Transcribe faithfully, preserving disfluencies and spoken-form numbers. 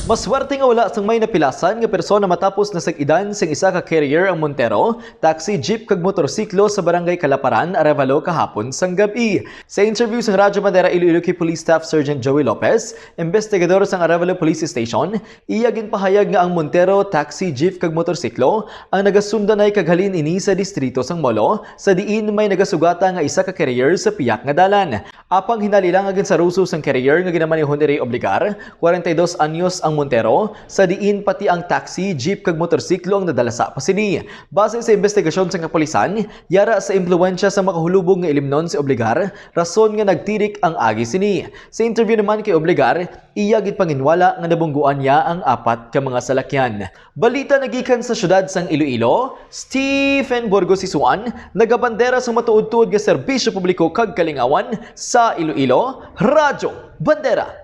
Maswerte nga wala sang may napilasan nga persona matapos nasag-idan sing isa ka carrier ang Montero, taxi, jeep kag motorsiklo sa barangay Kalaparan, Arevalo kahapon sang gab-i. Sa interview sang Radyo Bandera Iloilo kay Police Staff Sergeant Joey Lopez, investigador sang Arevalo Police Station, iya ginpahayag nga ang Montero, taxi, jeep kag motorsiklo ang nagasundanay kag halin ini sa distrito sang Molo, sa diin may nagasugata nga isa ka carrier sa piyak nga dalan. Apang hinali lang nga ginsaruso sang carrier nga ginamaneho ni Ray Obligar, kwarenta y dos anyos ang Montero, sa diin pati ang taxi, jeep kag motorsiklo ang nadalasa pa sini. Base sa investigasyon sa kapulisan, yara sa impluwensya sa makahulubog nga ilimnon si Obligar, rason nga nagtirik ang agi sini. Sa interview naman kay Obligar, iya ginpanginwala nga nabungguan niya ang apat ka mga salakyan. Balita nagikan sa siyudad sang Iloilo, Stephen Burgos Isuan, nagabandera sa matuod-tuod nga serbisyo publiko kag kalingawan sa Iloilo, Radyo Bandera.